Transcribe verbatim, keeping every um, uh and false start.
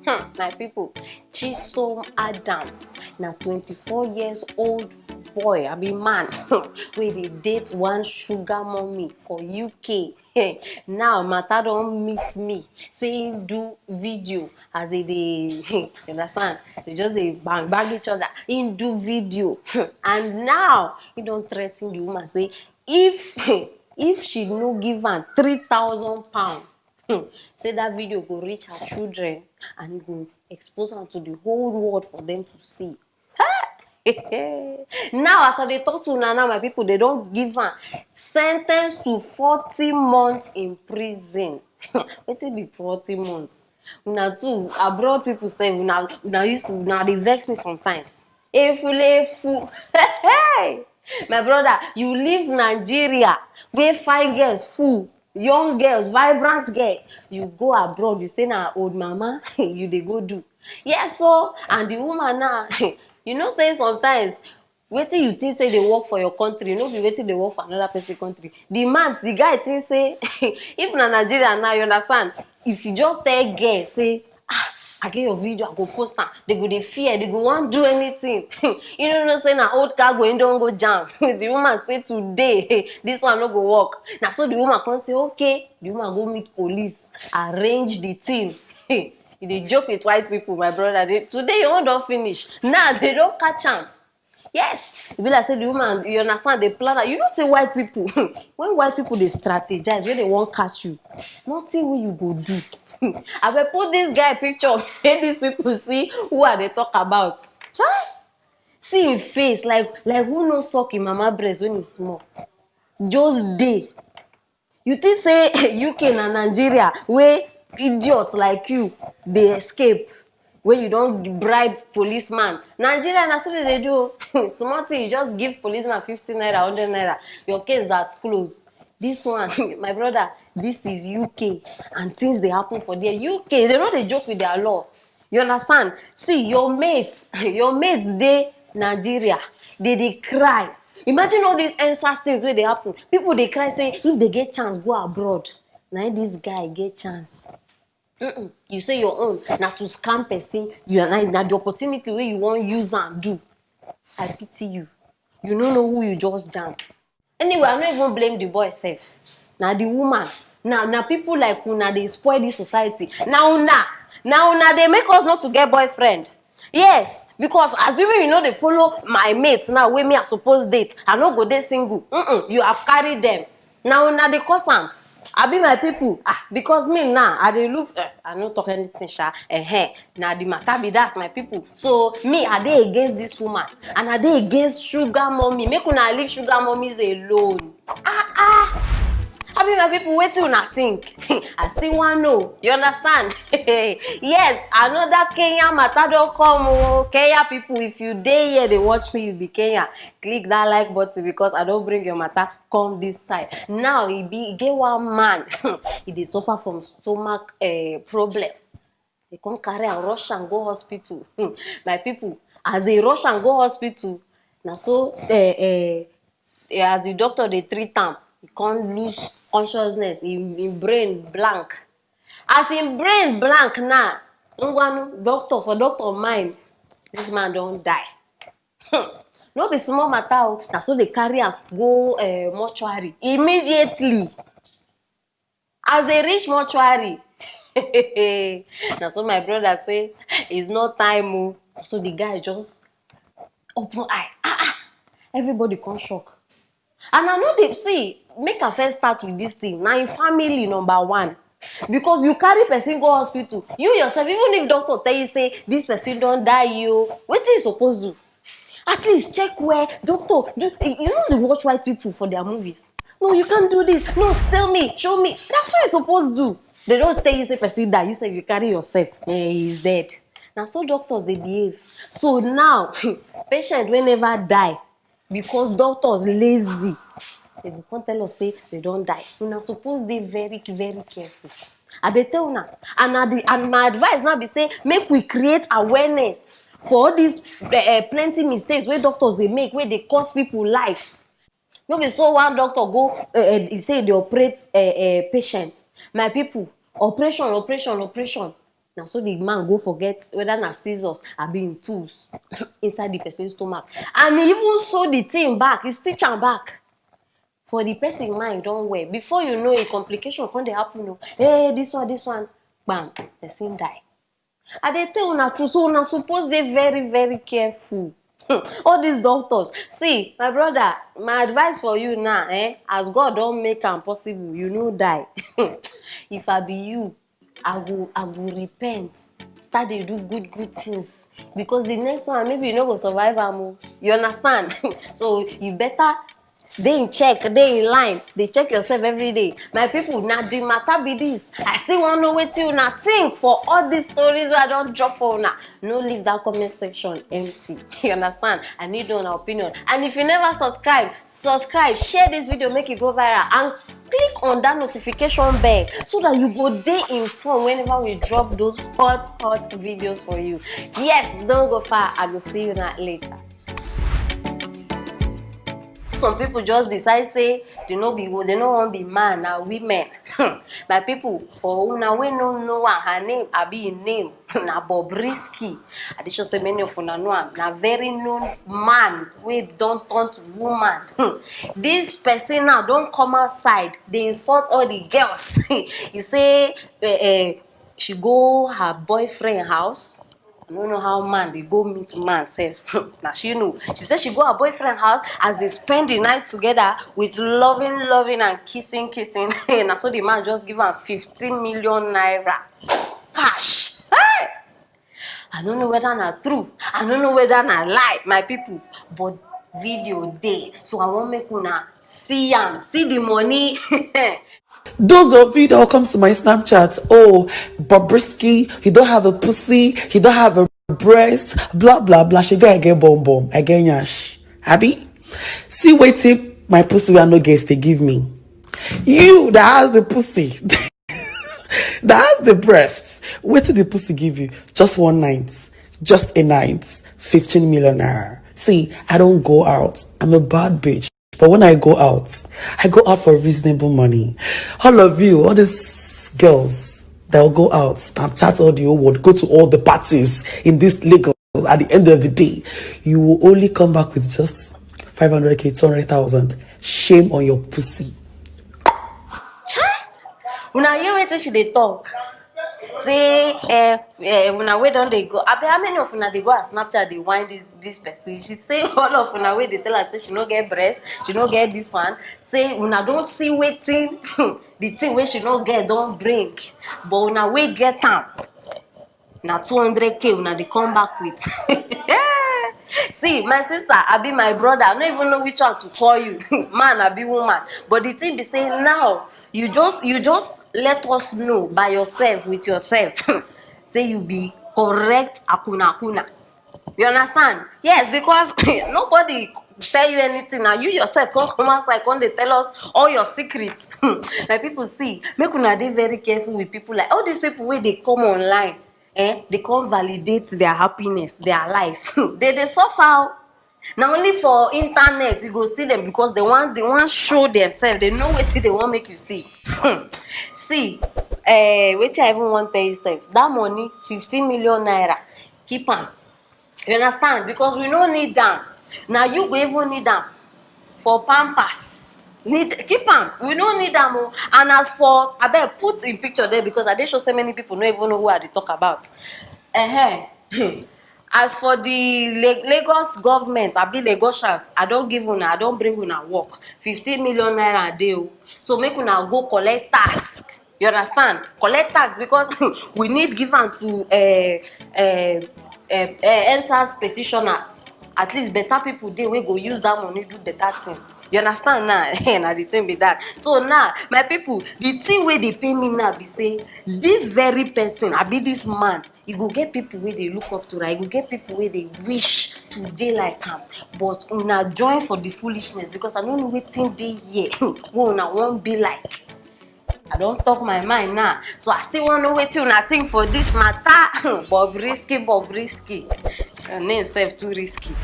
Hmm, my people, Chisom Adams na twenty-four years old boy, I mean man, wey dey date one sugar mommy for U K. Now matter don meet me, say him do video as they dey, you understand? They just dey bang bang each other. Him do video, and now he don threaten the woman say if if she no give am three thousand pound, say that video go reach her children and e go expose am to the whole world for them to see. Now as I dey talk to una now, my people, they don give am sentence to forty months in prison. Wetin be forty months? Una too, abroad people sef, una una used to, una dey vex me sometimes. Efulefu. Hey! My brother, you leave Nigeria where fine girls full, young girls, vibrant girl. You go abroad, you say na old mama you dey go do. Yes o, and the woman now, you know say sometimes wetin you think say dey work for your country no be wetin dey work for another person country. The man, the guy think say if na Nigeria now, you understand, if you just tell girl say, "Ah, I get your video, I go post am," they go dey fear, they go wan do anything. You no know say na old cargo him don go jam. The woman say, "Today this one no go work." Na so the woman come say, okay, the woman go meet police, arrange the thing. You dey joke with white people, my brother. They, today your own don finish. Now they don catch am. Yes, e be like say the woman, you understand, dey plan am. You know say white people, when white people dey strategize, when they wan catch you, nothing wey you go do. Abeg put this guy picture, make these people see who I dey talk about. Chai! See him face, like like who no suck him mama breast when he small. Just dey. You think say U K na Nigeria wey idiot like you dey escape, wey you don bribe policeman? Nigeria na so they dey do o. Small thing, you just give policeman fifty naira, hundred naira, your case as close. This one, my brother, this is U K, and things dey happen for there. U K, they no dey joke with their law. You understand? See, your mates, your mates dey Nigeria, they dey cry. Imagine all these N sars things wey dey happen. People dey cry say if they get chance go abroad, na im this guy get chance. Mm-mm. You say your own na to scam person. You are na, na the opportunity wey you wan use am do. I pity you. You no know who you just jam. Anyway, I no even blame the boy sef. Na the woman. Na na people like una dey spoil this society. Na una, na una dey make us not to get boyfriend. Yes, because as women, you no dey follow my mate now wey me I suppose date, I no go dey single. Mm-mm, you have carried them. Na una dey cause am. Abi my people, ah, because me now, I dey look, eh, I no talk anything sha. Ehen, na the matter be that, my people. So me, I dey against this woman, and I dey against sugar mommy. Make una leave sugar mommies alone. Ah ah. Abi my people, wetin una think? I still wan know. You understand? Yes, another Kenyan matter don come o. Kenya people, if you dey here dey watch me, you be Kenyan, click that like button because I don bring your matter come this side. Now e be e get one man, e dey suffer from stomach eh, problem. They come carry am, rush am go hospital. Hmm, my people, as they rush am go hospital, na so eh, eh, eh, as the doctor dey treat am, he come lose consciousness, him him brain blank. As him brain blank now, ngwanu, doctor, for doctor mind, this man don die. Hmm. No be small matter o. Na so they carry am go eh, mortuary immediately. As they reach mortuary, na so my brother say, "It's not time o." So the guy just open eye. Ah ah! Everybody come shock. And I no dey see, make I first start with this thing. Na im family number one. Because you carry person go hospital, you yourself, even if doctor tell you say this person don die, you wetin you suppose do? At least check where doctor do. You know they watch white people for their movies. "No, you can't do this. No, tell me, show me." That's what you suppose do. They don't tell you say person die. You say you carry yourself. Eh, he's dead. Now so doctors they behave. So now, patient will never die because doctors lazy. They go come tell us say they don't die. Una suppose dey very very careful. I dey tell una, and na the and my advice now be say make we create awareness for all these uh, plenty mistakes wey doctors dey make wey dey cost people life. No be so one doctor go uh, uh, he say he dey operate uh, uh, patient. My people, operation, operation, operation. Na so the man go forget whether na scissors abi im tools inside the person stomach, and he even sew the thing back, he stitch am back. For the person mind don well, before you know it, complication come dey happen o. Hey, this one, this one, bam, person die. I dey tell una true, so una suppose dey very, very careful. All these doctors, see, my brother, my advice for you now, eh, as God don make am possible, you no die. If I be you, I go, I go repent, start dey do good, good things, because the next one, maybe you no go survive am o. You understand? So you better dey in check, dey in line, dey check yourself every day. My people, na the matter be this. I still wan know wetin una think for all these stories wey I don drop for una. No leave that comment section empty. You understand? I need una opinion. And if you never subscribe, subscribe, share this video, make it go viral, and click on that notification bell so that you go dey informed whenever we drop those hot, hot videos for you. Yes, don't go far. I go see you now later. Some people just decide say they no be, they no wan be man, na women. My people, for una wey no know am, her name, abi im name, na Bobrisky. I dey sure say many of una know am. Na very known man wey don turn to woman. This person now don come outside, dey insult all the girls. He say, eh, eh, she go her boyfriend house. I no know how man dey go meet man sef. Na she know. She say she go her boyfriend house as they spend the night together with loving, loving and kissing, kissing. Na so the man just give am fifteen million naira cash. Hey! I no know whether na true. I no know whether na lie, my people. But video dey. So I wan make una see am, see the money. Those of you that will come to my Snapchat, oh, Bobrisky, you don't have a pussy, you don't have a breast, blah, blah, blah. She get, I get bum bum, I get nyash. Abi? See wetin my pussy wey I no get dey give me. You that has the pussy, that has the breast, wetin the pussy give you? Just one night, just a night, fifteen million naira. See, I don't go out. I'm a bad bitch. But when I go out, I go out for reasonable money. All of you, all these girls that will go out, Snapchat all the whole world, go to all the parties in this Lagos. At the end of the day, you will only come back with just five hundred K, two hundred thousand. Shame on your pussy. Chai! Una hear wetin she dey talk? Say, eh, eh, una wey don dey go. Abi, how many of una dey go her Snapchat dey whine this, this person? She say all of una wey dey tell her say she no get breast, she no get this one. Say una don see wetin the thing wey she no get don bring. But una wey get am, na two hundred K una dey come back with. See, my sister, abi my brother, I no even know which one to call you, man abi woman. But the thing be say now, you just, you just let us know by yourself, with yourself, say you be correct akuna akuna. You understand? Yes, because nobody tell you anything. Now you yourself come, come outside, come dey tell us all your secrets. My people, see, make una dey very careful with people like all these people wey dey come online. Eh, they come validate their happiness, their life. They dey suffer o. Na only for internet you go see them, because they want, they want show themselves. They know wetin they want make you see. See, eh, wetin I even wan tell you sef. That money, fifteen million naira, keep am. You understand? Because we no need am. Na you go even need am for pampers. Need, keep am. We no need am o. And as for, abeg, put im picture there, because I dey sure say many people no even know who I dey talk about. Ehen. As for the La-, Lagos government, abi Lagosians, I don give una, I don bring una work. Fifteen million naira dey o. So make una go collect tax. You understand? Collect tax, because we need give am to, eh, eh, eh, eh, EndSARS petitioners. At least better people dey wey go use that money do better thing. You understand now? Na the thing be that. So now, my people, the thing wey dey pain me now be say this very person, abi this man, e go get people wey dey look up to am, e go get people wey dey wish to dey like am. But una join for the foolishness, because I no know wetin dey here wey una wan be like. I don talk my mind now, so I still wan know wetin una think for this matter. Bobrisky, Bobrisky, your name sef too risky.